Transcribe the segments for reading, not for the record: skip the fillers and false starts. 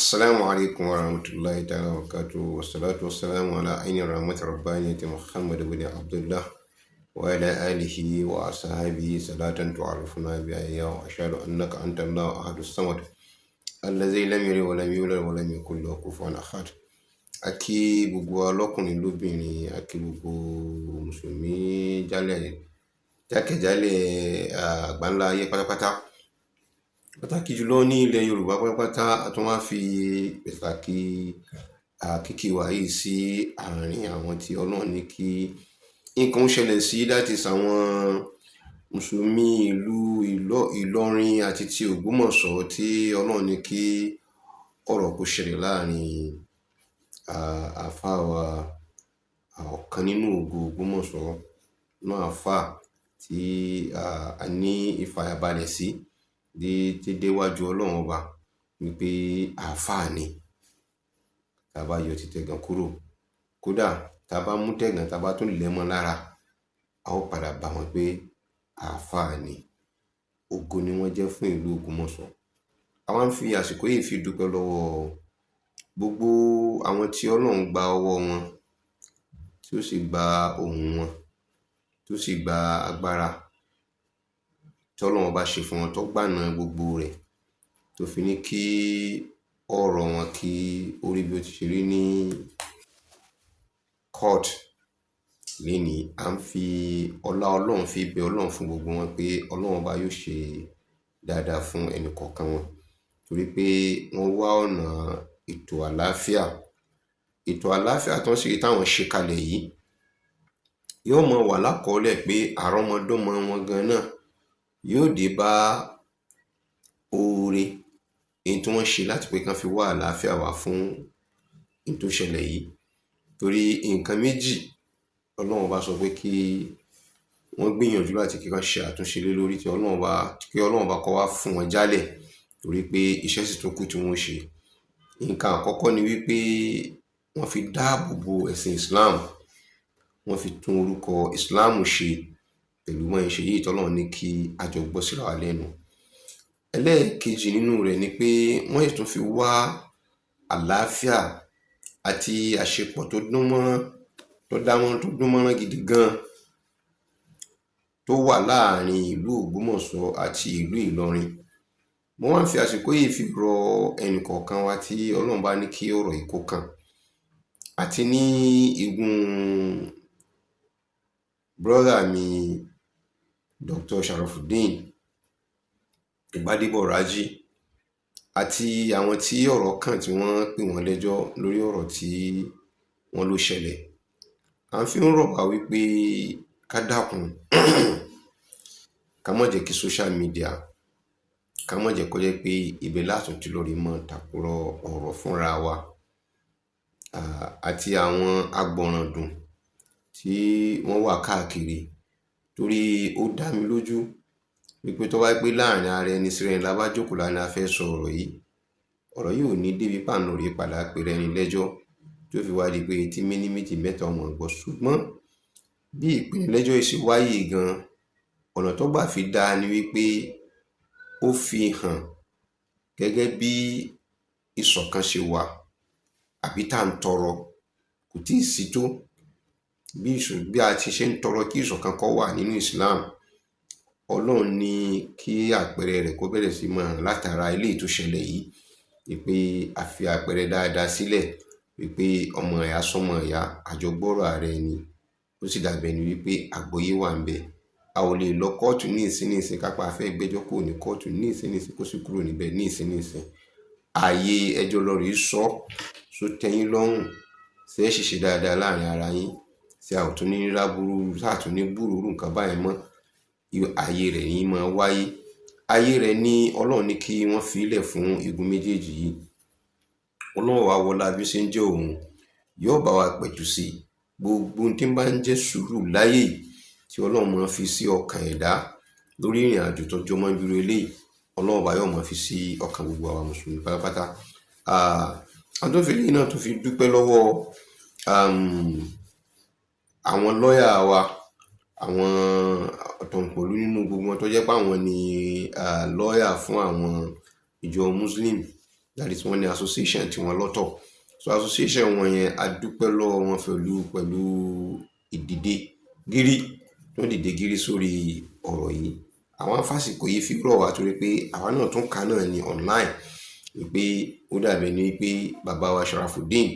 Assalamu alaikum warahmatullahi ta'ala wabarakatuh. Wassalatu wassalamu ala aini rahmat rabbaniyati Muhammad ibn Abdullah wa ala alihi wa ashabihi salatan tu'arifuna biha ya wa ashhadu annaka anta Allahu ahadus samad allazi lam yalid wa lam yulad wa lam yakul lahu kufuwan ahad. A kí gbogbo wa lọ́kùnrin lóbìnrin, a kí gbogbo mùsùlùmí jálẹ̀ jákèjálẹ̀ àgbáńlá ayé pátápátá, pàtàkì jùlọ ní ilẹ̀ Yorùbá pátápátá. A tún wá fi pàtàkì kíkí wa yìí sí àárín àwọn tí Ọlọ́run ní kí nǹkan ó ṣẹlẹ̀ sí, láti sàwọn mùsùlùmí ìlú Ìlọrin àti ti Ògbómọ̀ṣọ́ tí Ọlọ́run ní kí ọ̀rọ̀ kó ṣẹlẹ̀ láàrin àáfàá wa, ọ̀kan nínú ògo Ògbómọ̀ṣọ́ náà, àáfàá tí a ní ìfàyàbalẹ̀ sí dé déwájú Ọlọ́run Ọba wípé àáfàá ni. Tá a bá yọ ti tẹ̀gàn kúrò, kódà tá a bá mú tẹ̀gàn, tá a bá tún lẹ̀ mọ́ lára, a ó padà bá wọn pé àáfàá ni. Ògo ni wọ́n jẹ́ fún ìlú Ògbómọ̀ṣọ́. Àwa ń fi àsìkò yìí fi dúpẹ́ lọ́wọ́ gbogbo àwọn tí Ọlọ́run gba ọwọ́ wọn, tí ó sì gba ohùn wọn, tí ó sì gba agbára tí Ọlọ́run bá ṣe fún wọn, tó gbàna gbogbo rẹ̀, tó fi ní kí ọ̀rọ̀ wọn kí ó rí bí ó ti ṣe rí ní court lénìí. À ń fi ọlá Ọlọ́run fi bẹ Ọlọ́run fún gbogbo wọn pé Ọlọ́run bá yóò ṣe dáadáa fún ẹnì kọ̀ọ̀kan wọn, torí pé wọ́n wá ọ̀nà ètò àlàáfíà. Ètò àlàáfíà tó ń ṣe táwọn ṣe kalẹ̀ yìí yóò mọ wà lákọọ́lẹ̀ pé àrọ́mọdọ́mọ wọn gan náà yóò dé bá oore èyí tí wọ́n ṣe láti pé kán fi wá àlàáfíà wá fún ohun tó ṣẹlẹ̀ yìí. Torí nǹkan méjì Ọlọ́run bá sọ pé kí wọ́n gbìyànjú láti kí wọ́n ṣe àtúnṣe lé lórí, tí Ọlọ́run bá kí Ọlọ́run bá kọ́ wá fún wọn jálẹ̀, torí pé iṣẹ́ sì tún kù tí wọ́n ṣe. Nǹkan àkọ́kọ́ ni wípé wọ́n fi dáàbò bo ẹ̀sìn Islam, wọ́n fi tún orúkọ Islam ṣe pẹ̀lú wọ́n ṣe yìí tọ́lọ́run ní kí a jọ gbọ́ síra wa lẹ́nu. Ẹlẹ́ẹ̀kejì nínú rẹ̀ ni pé wọ́n sì tún fi wá àlàáfíà àti àṣepọ̀ tó dún mọ́rán, tó dámọ́rán, tó dún mọ́rán gidi gan, tó wà láàrin ìlú Ògbómọ̀ṣọ́ àti ìlú Ìlọrin. Mo wá ń fi àsìkò yìí fi rọ ẹnì kọ̀ọ̀kan wa tí Ọlọ́run bá ní kí ọ̀rọ̀ yìí kó kàn, àti ní igun brother mi Dr. Sharafudeen Gbadebo Raji àti àwọn tí ọ̀rọ̀ kàn tí wọ́n pè wọ́n lẹ́jọ́ lórí ọ̀rọ̀ tí wọ́n ló ṣẹlẹ̀. À ń fi ń rọ̀ wá wípé ká dákun, ká má jẹ́ kí social media, ká má jẹ́ kó jẹ́ pé ibẹ̀ látún ti lórí mọ́ tàkúrọ̀ ọ̀rọ̀ fúnra wa, àti àwọn agbọ̀ràndùn tí wọ́n wà káàkiri. Torí ó dá mi lójú wípé tó bá pé láàrin ara ẹni síra ẹni la bá jókòó la ní a fẹ́ sọ ọ̀rọ̀ yìí, ọ̀rọ̀ yìí ò ní débi pàánù rí padà pèrè ẹni lẹ́jọ́ tó fi wá di pé etí méní méjì mẹ́ta ọmọ gbọ́. Ṣùgbọ́n bí ìpìnlẹ́jọ́ yìí ṣe wáyé gan, ọ̀nà tó gbà fi dáa ni wípé ó fi hàn gẹ́gẹ́ bí ìṣọ̀kan ṣe wà àbí tá à ń tọrọ kò tíì sí tó bí a ti ṣe ń tọrọ kí ìṣọ̀kan kó wà nínú Islam. Ọlọ́run ní kí àpẹẹrẹ rẹ̀ kó bẹ̀rẹ̀ sí máa hàn látara eléyìí tó ṣẹlẹ̀ yìí, wípé a fi àpẹẹrẹ dáadáa sílẹ̀, wípé ọmọ ìyá sọmọ ìyá, àjọgbọ́rọ̀ ara ẹni, ó sì dàbẹ̀ ni wípé àgbọ́yé wà ńbẹ̀. A ò lè lọ kóòtù ní ìsinísìn kápá fẹ́ gbẹ́jọ́ kúrò ní kóòtù ní ìsinísìn kó sì kúrò níbẹ̀ ní ìsinísìn. Ààyè ẹjọ́ lọ rèé sọ só tẹ́yín lọ́rùn, ṣé ẹ sì ṣe dáadáa láàrin ara yín, ṣé a ò tún ní rábúrú, ṣé a tún ní gbúròó nǹkan báyìí mọ́. Ààyè rẹ̀ ní máa wáyé. Ààyè rẹ̀ ní Ọlọ́run ní kí wọ́n fi ilẹ̀ fún igun méjèèjì yìí. Ọlọ́run wá wọlá bí ṣe ń jẹ́ òun yóò bá wa pẹ̀tù sí gbogbo ohun tí ń bá ń jẹ́ sùúrù láyé yìí tí Ọlọ́run máa fi sí ọkàn ẹ̀dá lórí ìrìn àjò tó jọmọ́ bírú eléyìí. Ọlọ́run bá yóò máa fi sí ọkàn gbogbo àwa mùsùlùmí pátápátá. Àtúnfìlì náà tún fi dúpẹ́ lọ́wọ́ àwọn lọ́ọ̀yà wa, àwọn ọ̀tọ̀ǹpọ̀lú nínú gbogbo wọn tó jẹ́ pé àwọn ni lọ́ọ̀yà fún àwọn ìjọ Muslim. That is, wọ́n ní association tí wọ́n lọ́tọ̀. So association wọn yẹn, a dúpẹ́ lọ́wọ́ wọn pẹ̀lú ìdìde gírí tó dìde gírí sórí ọ̀rọ̀ yìí. Àwọn afásìkò yìí fi rọ̀ wá torí pé àwa náà tún kà náà ní online wípé ó dàbí ẹni wípé bàbá wa Sharafudeen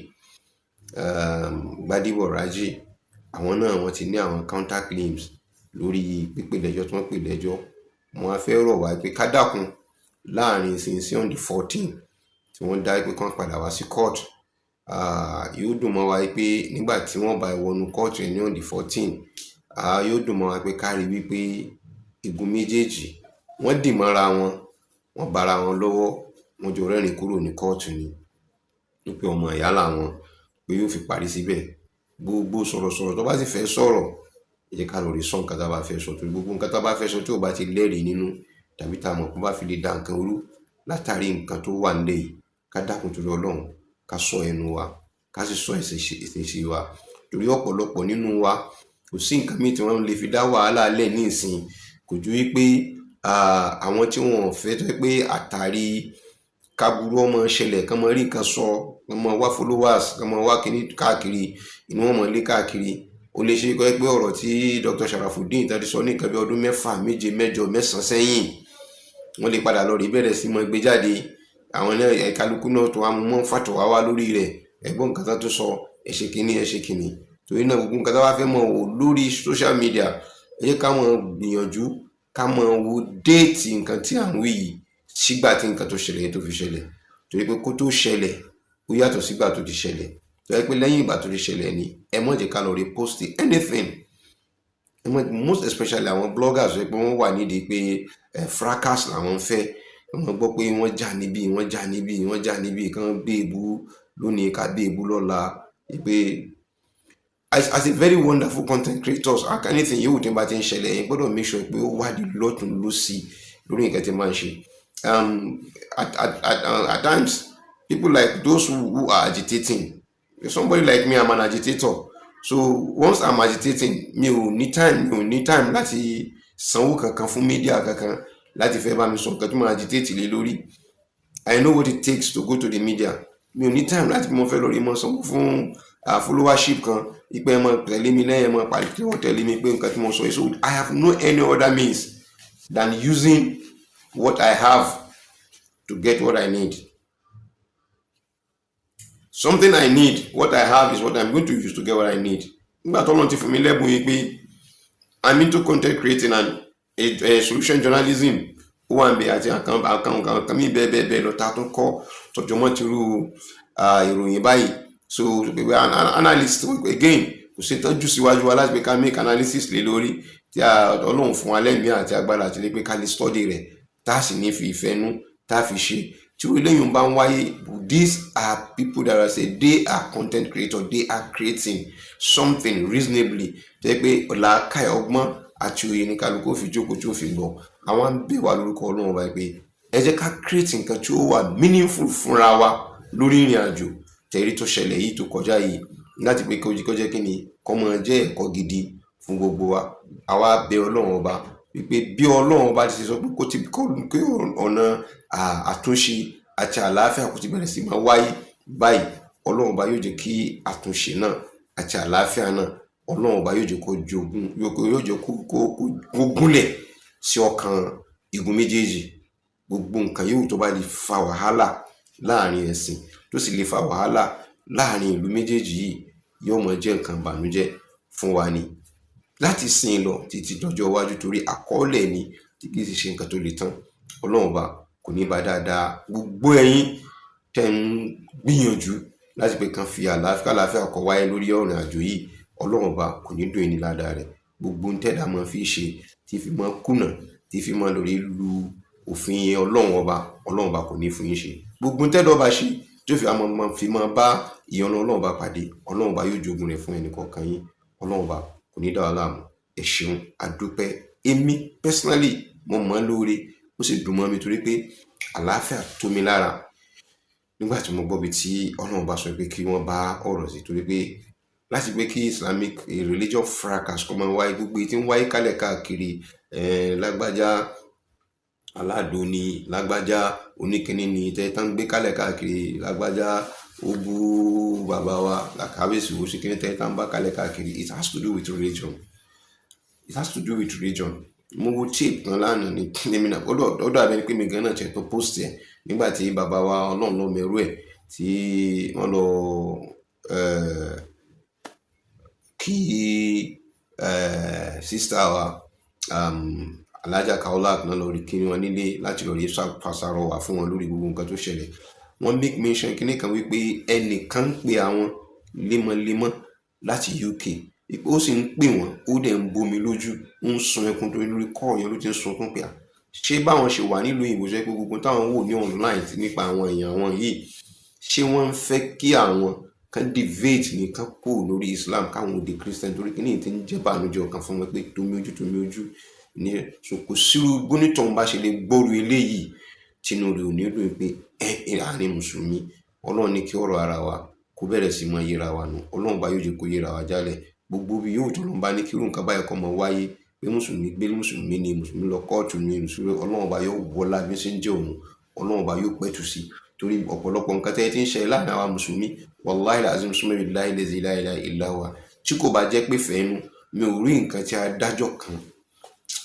Gbadebo Raji, àwọn náà wọ́n ti ní àwọn counter claims lórí pípè lẹ́jọ́ tí wọ́n pè lẹ́jọ́. Wọ́n á fẹ́ rọ̀ wá pé ká dákun, láàrin ìsinsìn on the 14 tí wọ́n dá pé kán padà wá sí court, yóò dùn mọ́ wa pé nígbà tí wọ́n bá wọnú court yẹn ní on the 14, yóò dùn mọ́ wa pé ká rí wípé igun méjèèjì wọ́n dì mọ́ra wọn, wọ́n bára wọn lọ́wọ́, wọ́n jọ rẹ́rìn kúrò ní kóòtù ni, wípé ọmọ ìyá làwọn, pé yóò fi parí síbẹ̀. Gbogbo sọ̀rọ̀sọ̀rọ̀ tó bá sì fẹ́ sọ̀rọ̀, ẹ jẹ́ ká lọ rí sọ nǹkan tá a bá fẹ́ sọ, torí gbogbo nǹkan tá a bá fẹ́ sọ tí ò bá ti lẹ́rìí nínú tàbí tá a mọ̀ pé bá fi lè da nǹkan rú látàrí nǹkan tó wà nílẹ̀ yìí, ká dákun torí Ọlọ́run, ká sọ ẹnu wa, ká sì sọ ìṣesí wa, torí ọ̀pọ̀lọpọ̀ nínú wa, kò sí nǹkan míì tí wọ́n lè fi dá wàhálà lẹ̀ ní ìsìn, kò ju wípé àwọn tí wọn ò fẹ́ tó jẹ́ pé àtàrí káburú ọmọ ṣẹlẹ̀, kán mọ rí nǹkan sọ, kán mọ wá followers, kán mọ wá kíní káàkiri, inú wọn mọ lé káàkiri. Ó lè ṣe pé ọ̀rọ̀ tí Dr. Sharafudeen tàbí sọ ní nǹkan bí ọdún 6, 7, 8, 9 sẹ́yìn, wọ́n lè padà lọ rí bẹ̀rẹ̀ sí mọ́ gbé jáde. Àwọn náà, kálukú náà tó wá mú mọ́ fàtọ̀wá wá lórí rẹ̀, ẹ̀gbọ́n nǹkan tó sọ, ẹ ṣe kínní, ẹ ṣe kínní. Torí náà, gbogbo nǹkan tó bá fẹ́ mọ̀ wò lórí social media, ẹ jẹ́ ká mọ̀ gbìyànjú ká mọ̀ wo date nǹkan tí à ń wí yìí sígbà tí nǹkan tó ṣẹlẹ̀ yẹn tó fi ṣẹlẹ̀, torí pé kó tó ṣẹlẹ̀, ó yàtọ̀ sígbà tó ti ṣẹlẹ̀. Tó yẹ pé lẹ́yìn ìgbà tó ti ṣẹlẹ̀ ni, ẹ má jẹ́ ká lọ rí post anything. Ẹ mọ̀, most especially àwọn bloggers tó yẹ pé wọ́n wà nídìí pé ẹ fracas làwọn ń fẹ́. Wọ́n gbọ́ pé wọ́n jà níbí, wọ́n jà níbí, wọ́n jà níbí, kán gbé èbú lónìí, ká gbé èbú lọ́la, pé as a very wonderful content creators, anything yóò tí n bá ti ń ṣẹlẹ̀ yẹn, gbọ́dọ̀ make sure pé ó wádìí lọ́tún lọ́sì lórí nǹkan tí máa ń ṣe. At times, people like those who are agitating, somebody like me, I'm an agitator. So once I'm agitating, mi ò ní time láti sanwó kankan fún media kankan láti fẹ́ bá mi sọ nǹkan tí mo agitate lé lórí. I know what it takes to go to the media. Mi ò ní time láti mo fẹ́ lọ rí mọ́ sanwó fún followership kan, ìpè ẹ mọ tẹ̀lé mi lẹ́yìn, ẹ mọ pàdé kí wọ́n tẹ̀lé mi pé nǹkan tí mo sọ yìí. So I have no any other means than using what I have to get what I need. Something I need, what I have is what I'm going to use to get what I need. Nígbà tó lọ́n ti fún mi lẹ́bùn yìí pé I'm into content creating and a solution journalism, ó wà ń bẹ, àti àkàn àkàn àkàn mí bẹ́ẹ̀ bẹ́ẹ̀ bẹ́ẹ̀ lọ tá a tún kọ́ tọjọ́mọ́ ti rú ìròyìn báyìí. So analyst again, kò sí tọ́jú síwájú wa láti pé ká make analysis lé lórí tí Ọlọ́run fún wa lẹ́mìí àti agbára àti lè pé ká lè study rẹ̀, tá a sì ní fi ìfẹ́ nú tá a fi ṣe. Tí eléyìí bá ń wáyé, these are people that are say they are content creator, they are creating something reasonably, tẹ́ pé làákàyè, ọgbọ́n àti òye ní kálukú fi jókòó tí ó fi gbọ́. Àwọn ń bẹ̀ wá lórúkọ Ọlọ́run ọba pé ẹ jẹ́ ká create nǹkan tí ó wà meaningful fúnra wa lórí ìrìn àjò tẹ̀rí tó ṣẹlẹ̀ yìí tó kọjá yìí, láti pé kó jẹ́ kí ni kó máa jẹ́ ẹ̀kọ́ gidi fún gbogbo wa. Àwa bẹ̀ Ọlọ́run ọba wípé bí Ọlọ́run ọba ti sọ pé kó ti kí ọ̀nà àtúnṣe àti àlàáfíà kó ti bẹ̀rẹ̀ sí máa wáyé báyìí, Ọlọ́run ọba yóò jẹ́ kí àtúnṣe náà àti àlàáfíà náà, Ọlọ́run ọba yóò jẹ́ kó jogún, yóò jẹ́ kó gúnlẹ̀ sí ọkàn igun méjèèjì. Gbogbo nǹkan yòówù tó bá lè fa wàhálà láàrin ẹ̀sìn, tó sì lè fa wàhálà láàrin ìlú méjèèjì yìí, yóò máa jẹ́ nǹkan ìbànújẹ́ fún wa ni láti sìn lọ títí dọjọ́ iwájú, torí àkọọ́lẹ̀ ni tí kì í sì ṣe nǹkan tó le tán. Ọlọ́run ọba kò ní bá dáadáa gbogbo ẹ̀yin tẹ́ ń gbìyànjú láti pé kán fi àlàáfíà, àlàáfíà kó wáyé lórí ọ̀rìn àjò yìí. Ọlọ́run ọba kò ní dùn yín ní ládàá rẹ̀. Gbogbo ohun tẹ́dá máa fi ṣe tí fi máa kùnà, tí fi máa lórí lu òfin Ọlọ́run ọba, Ọlọ́run ọba kò ní fún yín ṣe. Gbogbo ohun tẹ́dá ọba ṣe tí ó fi máa fi máa bá ìyọ́nú Ọlọ́run ọba pàdé, Ọlọ́run ọba yóò jogún rẹ̀ fún ẹnì kọ̀ọ̀kan yín. Ọlọ́run ọba kò ní dá wa láàmú. Ẹ ṣeun, àdúpẹ́. Èmi personally, mo mọ̀ ọ́n lóore, ó sì dùn mọ́ mi torí pé àlàáfíà tó mi lára nígbà tí mo gbọ́ bí tí Ọlọ́run bá sọ pé kí wọ́n bá ọ̀rọ̀ sí, torí pé láti pé kí Islamic religion fracas kó máa wáyé, gbogbo èyí tí ń wáyé kálẹ̀ káàkiri, lágbájá. Aládò ní lágbájá, oníkíní ni tẹ́ tán gbé kálẹ̀ káàkiri, lágbájá ó bú bàbá wa làkàbèsì, ó sì kíní tẹ́ tán bá kálẹ̀ káàkiri. It has to do with religion. It has to do with religion. Mo wo tape kan lánàá ní èmi náà, ó dàbí ẹni pé mi gan náà tiẹ̀ tó post ẹ̀ nígbà tí bàbá wa, Ọlọ́run ló mẹrú ẹ̀, tí wọ́n lọ kí sister wa, Alhaja Kaolat náà, lọ rí kí wọn nílé láti lọ rí fàṣàrọwà fún wọn lórí gbogbo nǹkan tó ṣẹlẹ̀. Wọ́n make mention kíní kan wípé ẹnìkan ń pe àwọn lemọ́lemọ́ láti UK, ó sì ń pè wọ́n, ó dẹ̀ ń bomi lójú, ó ń sun ẹkún, torí lórí call yẹn ló ti ń sunkún pé à ṣé báwọn ṣe wà nílùú òyìnbó, ṣe pé gbogbo táwọn wò ní online nípa àwọn èèyàn wọn yìí, ṣé wọ́n ń fẹ́ kí àwọn kan deviate ní kan kúrò lórí Islam, káwọn di Christian? Torí kí ní ti ń jẹ́ bànújẹ́ ọkàn fún wọn pé tómi ojú, tómi ojú ní. So kò sírú gbónítọ̀ bá ṣe lè gbóru eléyìí tínú rẹ̀ ò ní dùn pé ẹ àárín mùsùlùmí. Ọlọ́run ní kí ọ̀rọ̀ ara wa kó bẹ̀rẹ̀ sí máa yéra wa nù. Ọlọ́run bá yóò jẹ́ kó yéra wa jálẹ̀. Gbogbo bí yóò tó lọ́n bá ní kí irú nǹkan báyìí kó máa wáyé, pé mùsùlùmí gbé mùsùlùmí ni, mùsùlùmí lọ kóòtù ni mùsùlùmí, Ọlọ́run bá yóò wọlá bí ṣe ń jẹ́ òun, Ọlọ́run bá yóò pẹ̀tù sí, torí ọ̀pọ̀lọpọ̀ nǹkan tẹ́ ti ń ṣẹlẹ̀ láàrin àwa mùsùlùmí, wàláhì azim, summa billahi lazi la ilaha illa huwa, tí kò bá jẹ́ pé fẹ́ẹ́nu mi ò rí nǹkan tí adájọ́ kan,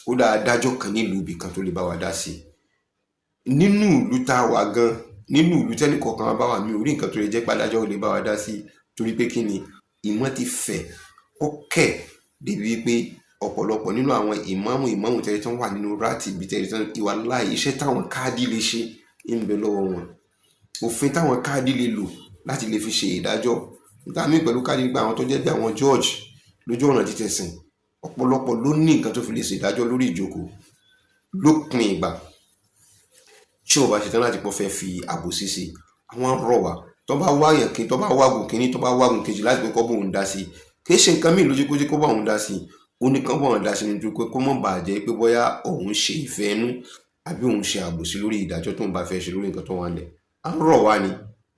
kódà adájọ́ kan nílùú ibì kan tó lè bá wa dá sí nínú ìlú tá a wà gan, nínú ìlú tẹ́nì kọ̀ọ̀kan wa bá wà, mi ò rí nǹkan tó lè jẹ́ pé adájọ́ lè bá wa dá sí, torí pé kí ni, ìmọ̀ ti fẹ̀, ó kẹ̀ débi wípé ọ̀pọ̀lọpọ̀ nínú àwọn ìmáàmù, ìmáàmù tẹ́lẹ̀ tí wọ́n wà nínú ráàtì ibi tẹ́lẹ̀ tí wọ́n ìwà láì iṣẹ́ táwọn káàdì lè ṣe ń bẹ lọ́wọ́ wọn, òfin táwọn káàdì lè lò láti lè fi ṣe ìdájọ́ níta mí pẹ̀lú káàdì nípa àwọn tó jẹ́ bí àwọn judge lójú ọ̀nà títẹ̀sìn, ọ̀pọ̀lọpọ̀ ló ní nǹkan tó fi lè ṣe ìdájọ́ lórí ìjókòó lópin ìgbà tí ò bá ṣetán láti pọ̀ fẹ́ fi àbòsí sí. Àwọn rọ̀ wá, tó bá wáyàn kí tó bá wágùn kínní, tó bá wágùn kejì láti pé kọ́ bóun dá sí, kì í ṣe nǹkan míì lójú kó jẹ́ kó bá òun dá sí, ó ní kán bá òun dá sí ní ju pé kó mọ̀ bàa jẹ́ pé bóyá òun ṣe ìfẹ́ inú àbí òun ṣe àbòsí lórí ìdájọ́ tóun bá fẹ́ ṣe lórí nǹkan tó wà nílẹ̀. À ń rọ̀ wá ni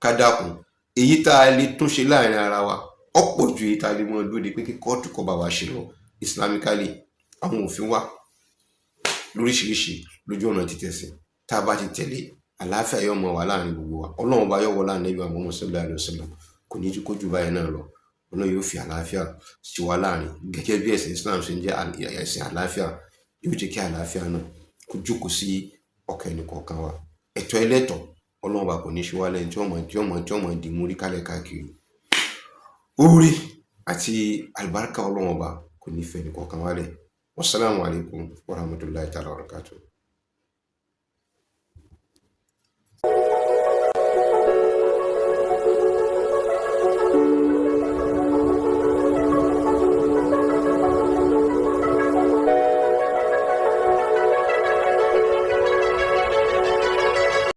ká dákun, èyí tá a lè tún ṣe láàrin ara wa ọ̀pọ̀ ju èyí tá a lè mọ dúró de pé kí kóòtù kó bá wa ṣe lọ. Islamically, àwọn òfin wà lóríṣiríṣi lójú ọ̀nà títẹ̀sìn. Tá a bá ti tẹ̀lé, àlàáfíà yóò mọ wà láàrin gbogbo wa. Ọlọ́run bá yọ̀ wọlé Ànábì wa Muhammad sallallahu alaihi wasallam, kò ní kó jù báyìí náà lọ. Ọlọ́run yóò fi àlàáfíà sí wa láàrin gẹ́gẹ́ bí ẹ̀sìn Islam ṣe ń jẹ́ ẹ̀sìn àlàáfíà. Yóò jẹ́ kí àlàáfíà náà kó jókòó sí ọkàn ẹnì kọ̀ọ̀kan wa. Ẹ̀tọ́ ẹlẹ́tọ̀, Ọlọ́run bá kò ní ṣe wá lẹ́ni tí ó mọ̀ dì múrí kálẹ̀ káàkiri. Oore àti àlùbáríkà Ọlọ́run ọba kò ní fẹ́ ẹnì kọ̀ọ̀kan wálẹ̀. Wassalamu alaikum warahmatullahi ta'ala wabarakatuh.